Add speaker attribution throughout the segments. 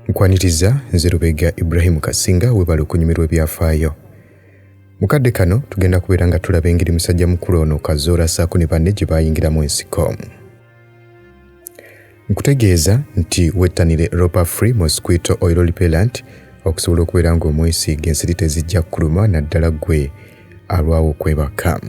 Speaker 1: Nkwaniriza nze Lubega Ibrahim Kasinga, webale okunyumirwa ebyafaayo. Mu kadde kano tugenda kubeera nga tulaba engeri musajja mukulu ono Kazoora ssaako ne banne gye baayingiramu ensiko. Nkutegeeza nti wettanire Ropa Free Mosquito Oil Repellent okusobola okubeera ng'omwesiiga ensiri tezijja kukuluma naddala ggwe alwawo okwebaka.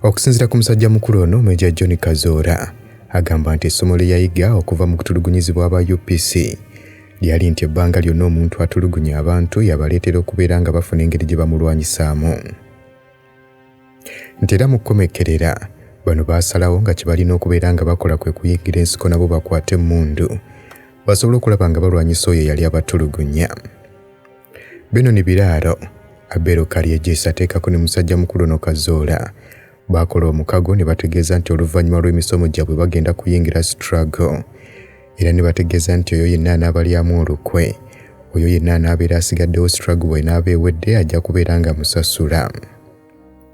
Speaker 1: Okusinziira ku musajja mukulu ono Major John Kazoora agamba nti essomo lye yayiga okuva mu kutulugunyizibwa aba UPC lyali nti ebbanga lyonna omuntu atulugunya abantu yabaleetera okubeera nga bafuna engeri gye bamulwanyisaamu. Nti era mu kukomekkerera bano baasalawo nga kye balina okubeera nga bakola kwe kuyingira ensiko nabo bakwate emmundu basobole okulaba nga balwanyisa oyo eyali abatulugunya. Benon Biraaro, Abel Karyegyesa ateekako ne musajja mukulu ono Kazoora baakola omukago ne bategeeza nti oluvannyuma lw'emisomo gyabwe bagenda kuyingira struggle era ne bategeeza nti oyo yenna anaabalyamu olukwe oyo yenna anaabeera asigaddewo struggle bw'enaaba ewedde ajja kubeera nga musasula.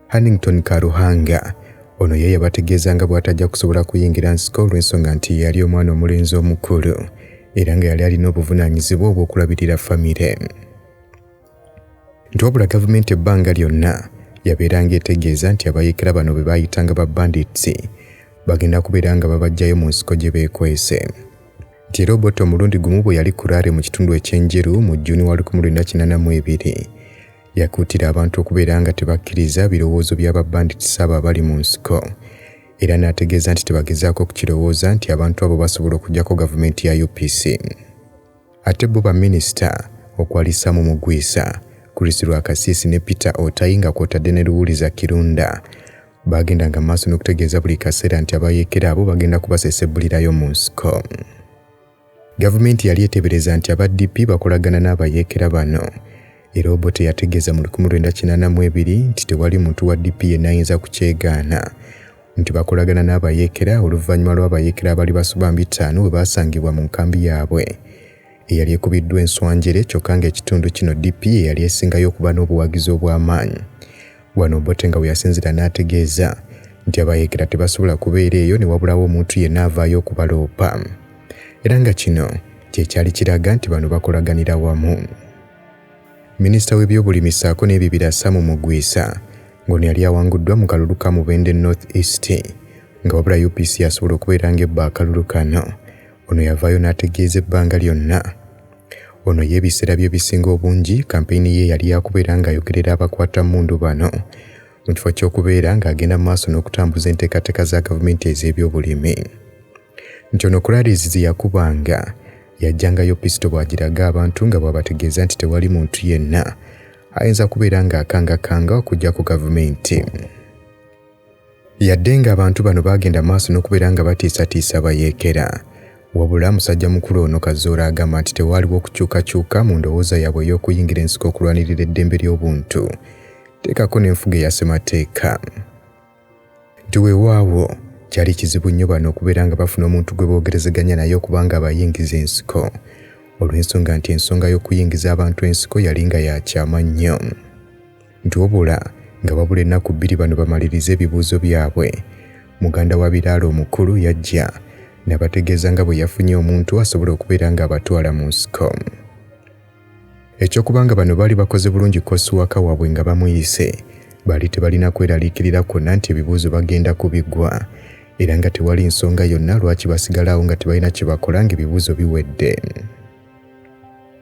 Speaker 1: Hannington Karuhanga ono ye yabategeeza nga bw'atajja kusobola kuyingira nsiko olw'ensonga nti ye yali omwana omulenzi omukulu era nga yali alina obuvunaanyizibwa obw'okulabirira famire. Nti wabula gavumenti ebbanga lyonna yabeeranga etegeeza nti abayeekera bano be baayitanga ba bandits bagenda kubeera nga babaggyayo mu nsiko gye beekwese. Nti era Obote omulundi gumu bwe yali Kuraare mu kitundu eky'Enjeru mu June wa 1982 Yakuutira abantu okubeera nga tebakkiriza birowoozo bya ba bandits abo abali mu nsiko era n'ategeeza nti tebagezaako kukirowooza nti abantu abo basobola okuggyako gavumenti ya UPC. Ate bo baminisita okwali Sam Mugwisa, Chris Rwakasiisi ne Peter Otai nga kw'otadde ne Luwuliza Kirunda baagendanga mu maaso n'okutegeeza buli kaseera nti abayeekera abo bagenda kubasesebbulirayo mu nsiko. Gavumenti yali eteebereza nti aba DP bakolagana n'abayeekera bano era Obote yategeeza mu 1982 nti tewali muntu wa DP yenna ayinza kukyegaana nti bakolagana n'abayeekera oluvannyuma lw'abayeekera abali basoba mu bitaano bwe baasangibwa mu nkambi yaabwe eyali ekubiddwa enswanjere kyokka ng'ekitundu kino DP ye yali esingayo okuba n'obuwagizi obw'amaanyi. Wano Obote nga we yasinziira n'ategeeza nti abayeekera tebasobola kubeera eyo ne wabulawo omuntu yenna avaayo okubaloopa era nga kino kye kyali kiraga nti bano bakolaganira wamu. Minisita w'ebyobulimi ssaako n'ebibira Sam Mugwisa ng'ono yali awanguddwa mu kalulu ka Mubende North East nga wabula UPC yasobola okubeera ng'ebba akalulu kano ono yavaayo n'ategeeza ebbanga lyonna Ono ye ebiseera bye ebisinga obungi kampeyini ye yali yakubeera ng'ayogerera abakwatammundu bano mu kifo ky'okubeera ng'agenda mu maaso n'okutambuza enteekateeka za gavumenti ez'ebyobulimi. Nti ono Clarice ze yakubanga yajjangayo pisito bw'agiraga abantu nga bw'abategeeza nti tewali muntu yenna ayinza kubeera ng'akangakanga okuggyako gavumenti. Yadde ng'abantu bano baagenda maaso n'okubeera nga batiisatiisa abayeekera, wabula musajja mukulu ono Kazoora agamba nti tewaaliwo kukyukakyuka mu ndowooza yaabwe ey'okuyingira ensiko okulwanirira eddembe ly'obuntu teekako n'enfuga eya ssemateeka. Nti weewaawo kyali kizibu nnyo bano okubeera nga bafuna omuntu gwe boogerezeganya naye okuba nga abayingiza ensiko olw'ensonga nti ensonga y'okuyingiza abantu ensiko yali nga ya kyama nnyo. Nti wabula nga wabula ennaku bbiri bano bamalirize ebibuuzo byabwe, muganda wa Biraalo omukulu yajja nabategeeza nga bwe yafunye omuntu asobola okubeera ng'abatwala mu nsiko. Eky'okuba nga bano baali bakoze bulungi kosuwaka waabwe nga bamuyise, baali tebalina kweraliikirira kwonna nti ebibuuzo bagenda kubigwa era nga tewali nsonga yonna lwaki basigala awo nga tebalina kye bakola ng'ebibuuzo biwedde.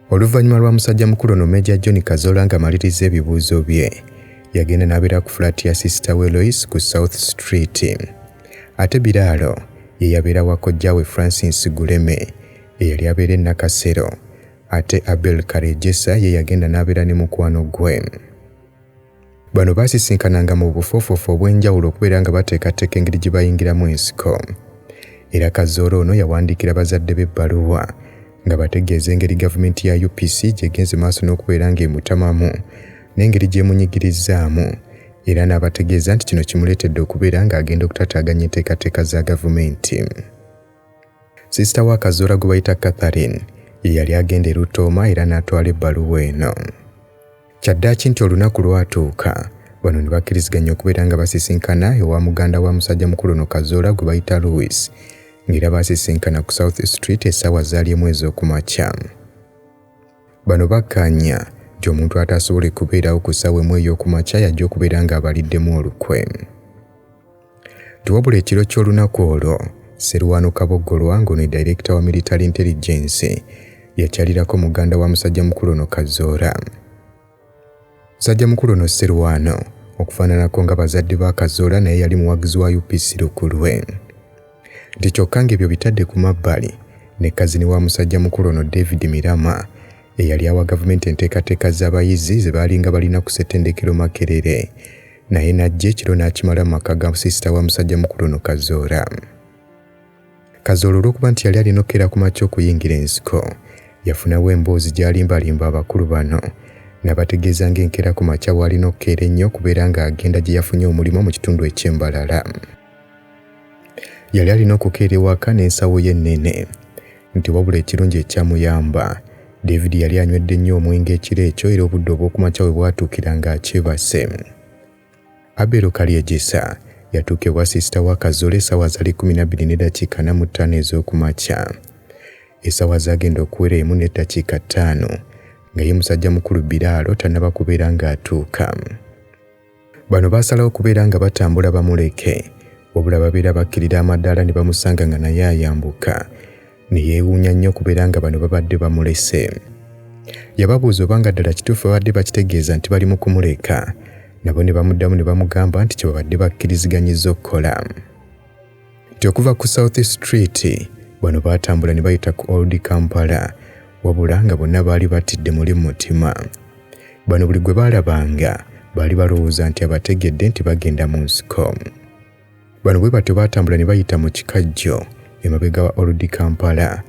Speaker 1: Oluvannyuma lwa musajja mukulu ono Major John Kazola ng'amaliriza ebibuuzo bye, yagenda n'abeera ku fulaati ya sisita we Lois ku South Street. Ate Biraalo ye yabeera wa kojjaawe Francis Guleme eyali abeera e Nakasero, ate Abel Karegyesa ye yagenda n'abeera ne mukwano gwe. Bano baasisinkananga mu bufoofoofu obw'enjawulo okubeera nga bateekateeka engeri gye bayingiramu ensiko. Era Kazoora ono yawandiikira bazadde be ebbaluwa nga bategeeza engeri gavumenti ya UPC gy'egenze maaso n'okubeera ng'emutamamu n'engeri gy'emunyigirizzaamu era n'abategeeza nti kino kimuleetedde okubeera ng'agenda okutataaganya enteekateeka za gavumenti. Sisita wa Kazoora gwe bayita Catherine ye yali agenda e Lutooma era n'atwala ebbaluwa eno. Kyaddaaki nti olunaku lwatuuka bano ne bakkiriziganya okubeera nga basisinkana ewa muganda wa musajja mukulu ono Kazoora gwe bayita Louis ng'era baasisinkana ku South Street essaawa zaali emu ez'okumakya. Bano bakkaanya nti omuntu ataasobole kubeerawo ku ssaawa emu ey'okumakya yajja okubeera ng'abaliddemu olukwe. Nti wabula ekiro ky'olunaku olwo, Serwano Kaboggolwa ng'ono ye dayirekita wa Military Intelligence yakyalirako muganda wa musajja mukulu ono Kazoora. Musajja mukulu ono Serwano okufaananako nga bazadde ba Kazoora naye yali muwagizi wa UPC lukulwe. Nti kyokka ng'ebyo bitadde ku mabbali ne kazini wa musajja mukulu ono David Mirama eyali awa gavumenti enteekateeka z'abayizi ze baalinga balina ku ssettendekero Makerere naye n'ajja ekiro n'akimala mu maka ga sisita wa musajja mukulu ono Kazoora. Kazoora olw'okuba nti yali alina okukeera ku makya okuyingira ensiko, yafunawo emboozi gy'alimbalimba abakulu bano n'abategeeza ng'enkeera ku makya bw'alina okukeera ennyo okubeera ng'agenda gye yafunye omulimu mu kitundu eky'e Mbarara. Yali alina okukeera ewaka n'ensawo ye ennene nti wabula ekirungi ekyamuyamba, David yali anywedde nnyo omwenge ekiro ekyo era obudde obw'okumakya we bwatuukira ng'akyebase. Abel Kalyegyesa yatuuka ewa siisita wa Kazoora essaawa zaali 12:45 ez'okumakya. Essaawa zaagenda okuwera emu n'eddakiika ttaano nga ye musajja mukulu Biraalo tannaba kubeera ng'atuuka. Bano baasalawo okubeera nga batambula bamuleke wabula babeera bakkirira amadaala ne bamusanga nga naye ayambuka ne yeewuunya nnyo okubeera nga bano babadde bamulese. Yababuuza oba nga ddala kituufu babadde bakitegeeza nti bali mu kumuleka nabo ne bamuddamu ne bamugamba nti kye babadde bakkiriziganyizza okukola. Nti okuva ku South Street bano baatambula ne bayita ku Old Kampala wabula nga bonna baali batidde muli mu mutima. Bano buli gwe baalabanga baali balowooza nti abategedde nti bagenda mu nsiko. Bano bwe batyo baatambula ne bayita mu kikajjo emabega wa Old Kampala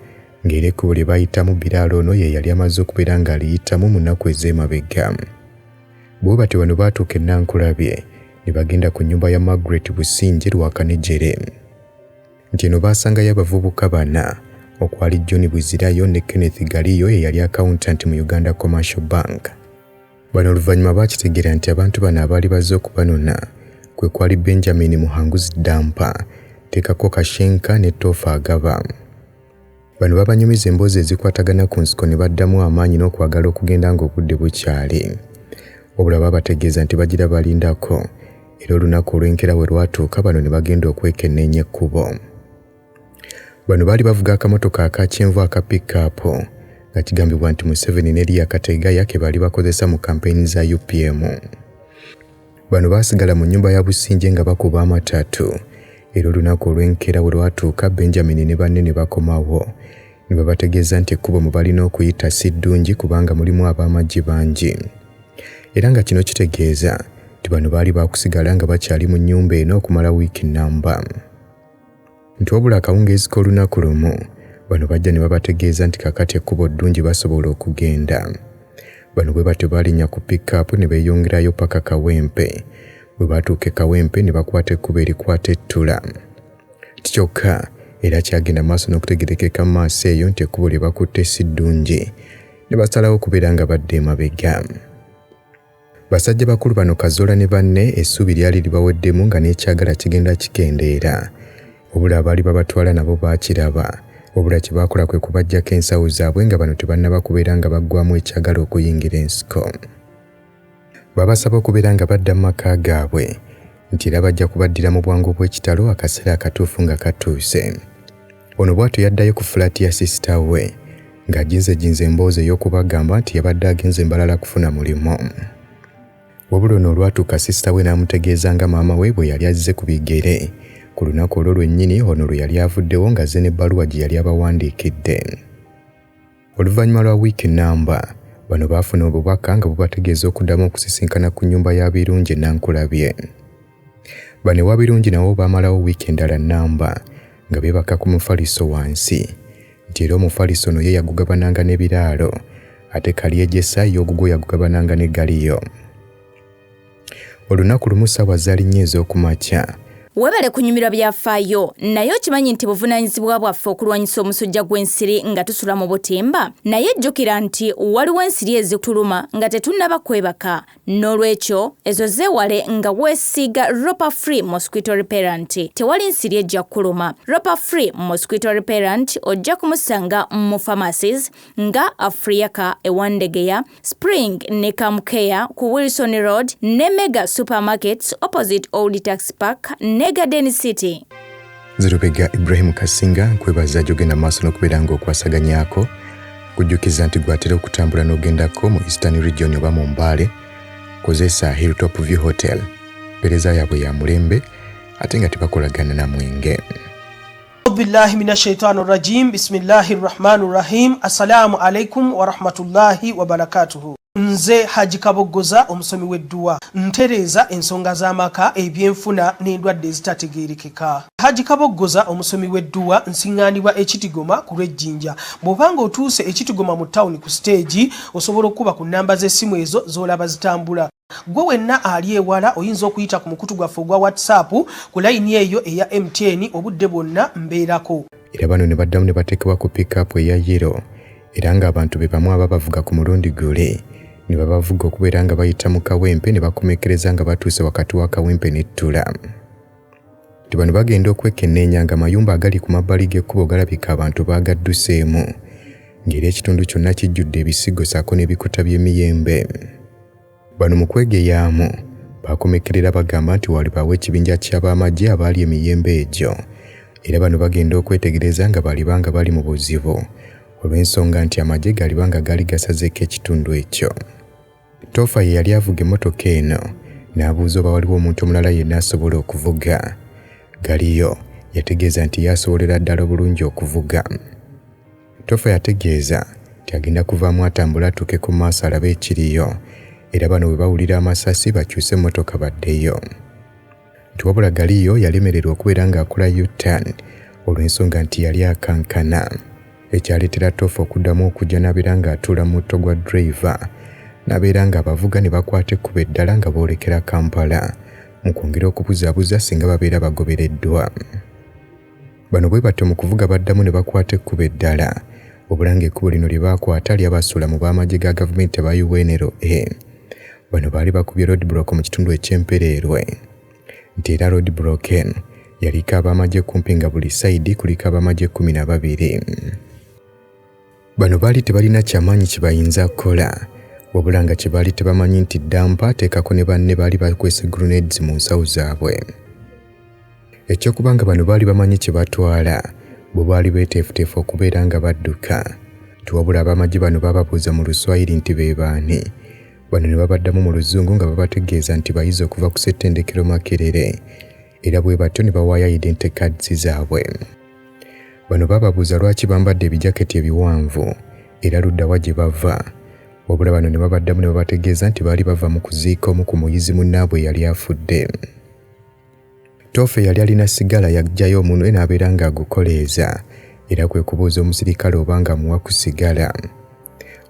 Speaker 1: ng'era ekkubo lye baayitamu Biraalo ono ye yali amaze okubeera ng'aliyitamu mu nnaku ez'emabega. Bwe batyo bano baatuuka e Nankulabye ne bagenda ku nnyumba ya Margaret Busingye Rwakanegyere. Nti eno baasangayo abavubuka bana okwali John Buzirayo ne Kenneth Galiyo eyali accountant mu Uganda Commercial Bank. Bano oluvannyuma baakitegeera nti abantu bano abaali bazze okubanona kwe kwali Benjamin Muhanguzi Dampa, Tekako Kashenka ne Toofa Agaba. Bano babanyumiza emboozi ezikwatagana ku nsiko ne baddamu amaanyi n'okwagala okugenda ng'obudde bukyali. Wabula babategeeza nti bagira balindako era olunaku olw'enkeera we lwatuuka bano ne bagenda okwekenneenya ekkubo. Bano baali bavuga akamotoka aka kyenvu aka pikkaapu nga kigambibwa nti Museveni ne Eriya Kategaya ke baali bakozesa mu kampeyini za UPM. Bano baasigala mu nnyumba ya Busingye nga bakuba amatatu era olunaku olw'enkeera bwe lwatuuka Benjamin ne banne ne bakomawo ne babategeeza nti ekkubo mwe balina okuyita si ddungi kubanga mulimu ab'amagye bangi era nga kino kitegeeza nti bano baali baakusigala nga bakyali mu nnyumba eno okumala wiiki nnamba. Nti wabula akawungeezi k'olunaku lumu bano bajja ne babategeeza nti kakati ekkubo ddungi basobola okugenda. Bano bwe batyo baalinnya ku pikkaapu ne beeyongerayo paka Kawempe. Bwe baatuuka e Kawempe ne bakwata ekkubo erikwata ettula. Nti kyokka era kyagenda maaso n'okutegerekeka mu maaso eyo nti ekkubo lye bakutte si ddungi ne basalawo okubeera nga badda emabega. Basajja bakulu bano Kazola ne banne essuubi lyali libaweddemu nga n'ekyagala kigenda kikendeera. Wabula abaali babatwala nabo baakiraba. Wabula kye baakola kwe kubaggyako ensawo zaabwe nga bano tebannaba kubeera nga baggwamu ekyagala okuyingira ensiko. Babasaba okubeera nga badda mu maka gaabwe nti era bajja kubaddira mu bwangu bw'ekitalo akaseera akatuufu nga katuuse. Ono bw'atyo yaddayo ku fulaati ya sisita we ng'aginzeginze emboozi ey'okubagamba nti yabadde agenze Mbalala kufuna mulimu. Wabula ono olwatuuka sisita we n'amutegeeza nga maama we bwe yali azze ku bigere ku lunaku olwo lwennyini ono lwe yali avuddewo ng'azze n'ebbaluwa gye yali abawandiikidde. Oluvannyuma lwa wiiki nnamba, bano baafuna obubaka nga bubategeeza okuddamu okusisinkana ku nnyumba ya Birungi e Nankulabye. Bano ewa Birungi nabo baamalawo wiiki endala nnamba nga beebaka ku mufaliso wansi nti era omufaliso ono ye yagugabananga ne Biraalo ate Kalyegyesa ye ogugwo yagugabananga ne Galiyo. Olunaku lumu ssaawa zaali nnya ez'okumakya.
Speaker 2: Webale kunyumirwa byafaayo, naye okimanyi nti buvunaanyizibwa bwaffe okulwanyisa omusujja gw'ensiri nga tusula mu butimba? Naye jjukira nti waliwo ensiri ezituluma nga tetunnaba kwebaka. N'olwekyo ezo zeewale nga weesiiga Ropa Free Mosquito Repellent. Tewali nsiri ejja kukuluma. Ropa Free Mosquito Repellent ojja kumusanga mu pharmacies nga Afriaka e Wandegeya, Spring ne Camcare ku Wilson Road ne Mega Supermarkets opposite Old Tax Park ne Garden City.
Speaker 1: Nze Ibrahim Kasinga nkwebaza gy'ogenda maaso n'okubeera ng'okwasaganyako kujjukiza nti gw'atera okutambula n'ogendako mu Eastern Region oba mu Mbale, kozesa Hilltop View Hotel. Mpeereza yaabwe ya mulembe ate nga tebakolagana na mwenge.
Speaker 3: Billahi minash shaitani rajim. Bismillahir rahmanir rahim. Assalamu alaikum wa rahmatullahi wa barakatuhu. Nze Haji Kaboggoza, omusomi w'edduwa, ntereeza ensonga z'amaka, ebyenfuna n'endwadde ezitategeerekeka. Haji Kaboggoza, omusomi w'edduwa, nsiŋŋaanibwa Ekitigoma ku lw'Ejjinja. Bw'obanga otuuse Ekitigoma mu tawuni ku siteegi, osobola okuba ku nnamba z'essimu ezo z'olaba zitambula. Gwe wenna ali ewala oyinza okuyita ku mukutu gwaffe ogwa WhatsApp ku layini eyo eya MTN, obudde bwonna mbeerako.
Speaker 1: Era bano ne baddamu ne bateekebwa ku pickup eya yellow, era ng'abantu be bamu ababavuga ku mulundi guli ne babavuga okubeera nga bayita mu Kawempe ne bakomekkereza nga batuuse wakati wa Kawempe n'Ettula. Nti bano bagenda okwekenneenya nga amayumba agali ku mabbali g'ekkubo galabika abantu baagadduseemu, ng'era ekitundu kyonna kijjudde ebisigo ssaako n'ebikuta by'emiyembe. Bano mu kwegeyaamu baakomekkerera bagamba nti walibaawo ekibinja ky'ab'amagye abaali emiyembe egyo, era bano bagenda okwetegereza nga baliba nga bali mu buzibu olw'ensonga nti amagye galiba nga gaali gasazeeko ekitundu ekyo. Toofa ye yali avuga emmotoka eno n'abuuza oba waliwo omuntu omulala yenna asobola okuvuga. Galiyo yategeeza nti ye asobolera ddala obulungi okuvuga. Toofa yategeeza nti agenda kuvaamu atambule atuuke ku maaso alabe ekiriyo, era bano bwe bawulira amasasi bakyuse emmotoka baddeyo. Nti wabula Galiyo yalemererwa okubeera ng'akola U-turn olw'ensonga nti yali akankana, ekyaleetera Toofa okuddamu okujja n'abeera ng'atuula mu mutto gwa driver n'abeera ng'abavuga ne bakwata ekkubo eddala nga boolekera Kampala mu kwongera okubuzaabuza singa babeera bagobereddwa. Bano bwe batyo mu kuvuga baddamu ne bakwata ekkubo eddala, wabula ng'ekkubo lino lye baakwata lyabasuula mu b'amagye ga gavumenti aba UNLA. Bano baali bakubye roadblock mu kitundu eky'Empereerwe, nti era roadblock eno yaliko ab'amagye kumpi nga buli sayidi kuliko ab'amagye 12. Bano baali tebalina kyamaanyi kye bayinza kukola, wabula nga kye baali tebamanyi nti Dampa ateekako ne banne baali bakwese grenades mu nsawo zaabwe. Ekyokuba nga bano baali bamanyi kye batwala, bo baali beeteefuteefu okubeera nga badduka. Nti wabula ab'amagye bano baababuuza mu Luswayiri nti be baani. Bano ne babaddamu mu Luzungu nga babategeeza nti bayizi okuva ku ssettendekero Makerere, era bwe batyo ne bawaayo identity cards zaabwe. Bano baababuuza lwaki bambadde ebijaketi ebiwanvu era ludda wa gye bava. Wabula bano ne babaddamu ne babategeeza nti baali bava mu kuziika omu ku muyizi munnaabwe eyali afudde. Toofe yali alina sigala yaggyayo omunwe n'abeera ng'agukoleeza, era kwe kubuuza omusirikale oba ng'amuwa ku sigala.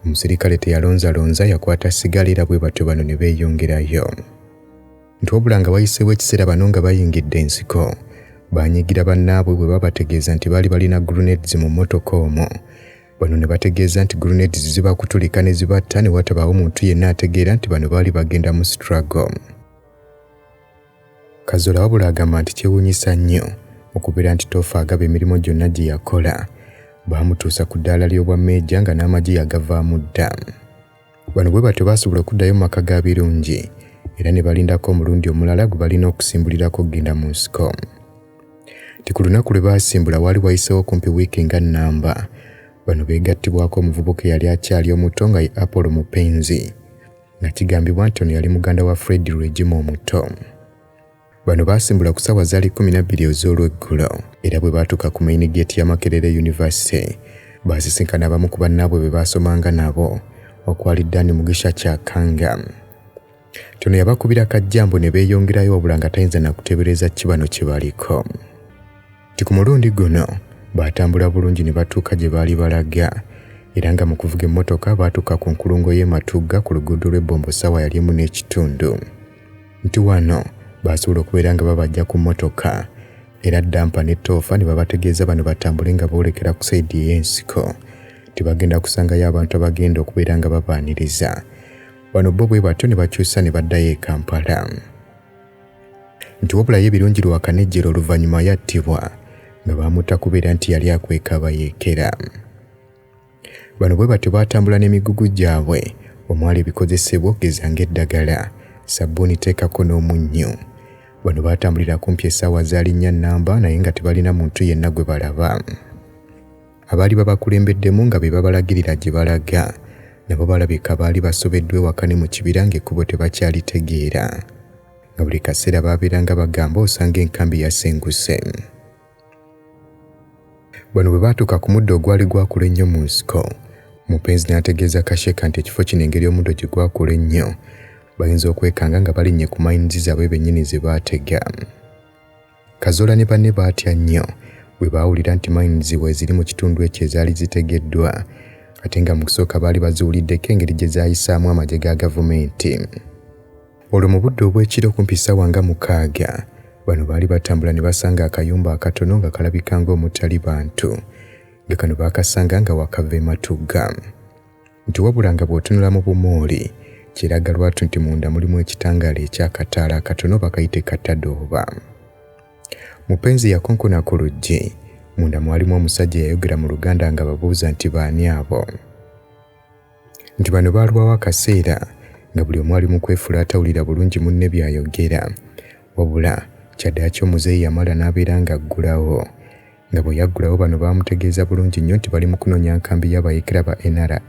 Speaker 1: Omusirikale teyalonzalonza, yakwata sigala era bwe batyo bano ne beeyongerayo. Nti wabula nga wayiseewo ekiseera bano nga bayingidde ensiko, baanyigira bannaabwe bwe babategeeza nti baali balina grenades mu mmotoka omwo. Bano ne bategeeza nti grenades zibakutulika ne zibatta ne watabaawo muntu yenna ategeera nti bano baali bagenda mu struggle. Kazola wabula agamba nti kyewuunyisa nnyo okubeera nti Toofa agaba emirimu gyonna gye yakola baamutuusa ku ddaala ly'obwa meeja nga n'amagye yagavaamu dda. Bano bwe batyo baasobola okuddayo mu maka ga Birungi era ne balindako omulundi omulala gwe balina okusimbulirako okugenda mu nsiko. Nti ku lunaku lwe baasimbula waali wayiseewo kumpi wiiki nga nnamba. Bano beegattibwako omuvubuka eyali akyali omuto nga ye Apollo Mupenzi, nga kigambibwa nti ono yali muganda wa Fred Rwigema omuto. Bano baasimbula ku ssaawa zaali 12 ez'olweggulo, era bwe baatuuka ku main gate ya Makerere University baasisinkana abamu ku bannaabwe be baasomanga nabo okwali Dan Mugisha Kyakanga. Tono yabakubira kajjambo ne beeyongerayo, wabula nga tayinza na kuteebereza ki bano kye baliko. Nti ku mulundi guno baatambula bulungi ne batuuka gye baali balaga, era nga mu kuvuga emmotoka baatuuka ku nkulungo y'e Matugga ku luguudo lw'e Bombo ssaawa yali 1.5. Nti wano Baasobola okubeera nga babajja ku mmotoka era Dampa ne Toofa ne babategeeza bano batambule nga boolekera ku sayidi ey'ensiko nti bagenda kusangayo abantu abagenda okubeera nga babaaniriza. Bano bo bwe batyo ne bakyusa ne baddayo e Kampala. Nti wabula ye Birungi Rwakanejjera oluvannyuma yattibwa nga baamutta kubeera nti yali akweka abayeekera. Bano bwe batyo baatambula n'emigugu gyabwe omwali ebikozesebwa okugeza ng'eddagala, sabbuuni teekako n'omunnyo. Bano baatambulira kumpi essaawa zaali nnya nnamba naye nga tebalina muntu yenna gwe balaba. Abaali babakulembeddemu nga be babalagirira gye balaga nabo balabika baali basobeddwa ewaka ne mu kibira ng'ekkubo tebakyalitegeera. Nga buli kaseera baabeeranga bagamba osanga enkambi yasenguse. Bano bwe baatuuka ku muddo ogwali gwakula ennyo mu nsiko, Mupenzi n'ategeeza Kasheka nti ekifo kino engeri omuddo gye gwakula ennyo bayinza okwekanga nga balinnye ku mayinizi zaabwe bennyini ze baatega. Kazola ne banne baatya nnyo bwe baawulira nti mayinizi weeziri mu kitundu ekyo ezaali zitegeddwa ate nga mu kusooka baali baziwuliddeko engeri gye zaayisaamu amagye ga gavumenti. Olwo mu budde obw'ekiro kumpi ssaawa nga 6, bano baali batambula ne basanga akayumba akatono nga kalabika ng'omutali bantu, nga kano baakasanga nga wakava e Matugga. Nti wabula nga bw'otunula mu bumooli, kyeraga lwatu nti munda mulimu ekitangaala eky'akataala akatono bakayite katadooba. Mupenzi yakonkona ku luggi, munda mwalimu omusajja eyayogera mu Luganda ng'ababuuza nti baani abo. Nti bano baalwawo akaseera nga buli omu ali mu kwefuula atawulira bulungi munne by'ayogera. Wabula kyaddaaki omuzeeyi yamala n'abeera ng'aggulawo. Nga bwe yaggulawo bano baamutegeeza bulungi nnyo nti bali mu kunoonya nkambi y'abayeekera ba NRA.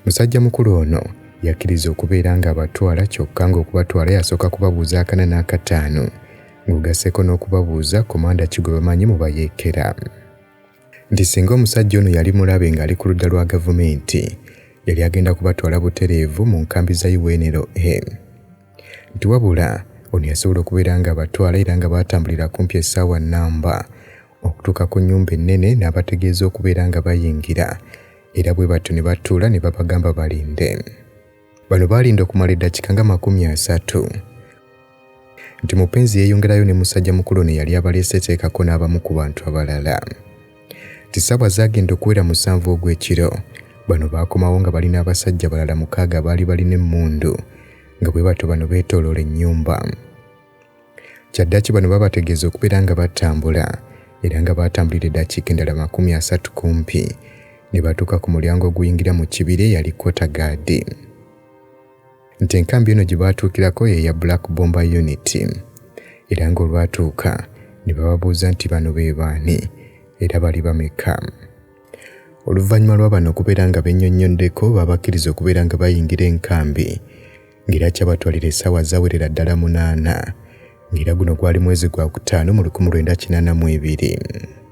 Speaker 1: Musajja mukulu ono yakkiriza okubeera ng'abatwala kyokka ng'okubatwala yasooka kubabuuza akana n'akataano ng'ogasseeko n'okubabuuza komanda ki gwe bamanyi mu bayeekera. Nti singa omusajja ono yali mulabe ng'ali ku ludda lwa gavumenti, yali agenda kubatwala butereevu mu nkambi za UNLA. Nti wabula ono yasobola okubeera ng'abatwala era nga baatambulira kumpi essaawa nnamba okutuuka ku nnyumba ennene n'abategeeza okubeera nga bayingira era bwe batyo ne batuula ne babagamba balinde. Bano baalinda okumala eddakiika nga 30. Nti Mupenzi yeeyongerayo ne musajja mukulu ono eyali abaleese teekako n'abamu ku bantu abalala. Nti ssaawa zaagenda okuwera 7 ogw'ekiro, bano baakomawo nga balina abasajja balala 6 abaali balina emmundu nga bwe batyo bano beetooloola ennyumba. Kyaddaaki bano babategeeza okubeera nga batambula era nga baatambulira eddakiika endala 30 kumpi ne batuuka ku mulyango oguyingira mu kibira eyali Kotagaadi. Nti enkambi eno gye baatuukirako ye ya Black Bomber Unit era ng'olwatuuka ne bababuuza nti bano be baani era bali bameka. Oluvannyuma lwa bano okubeera nga bennyonnyonddeko babakkiriza okubeera nga bayingira enkambi ng'era kyabatwalira essaawa zawerera ddala 8 ng'era guno gwali mwezi gwa 5 mu 1982.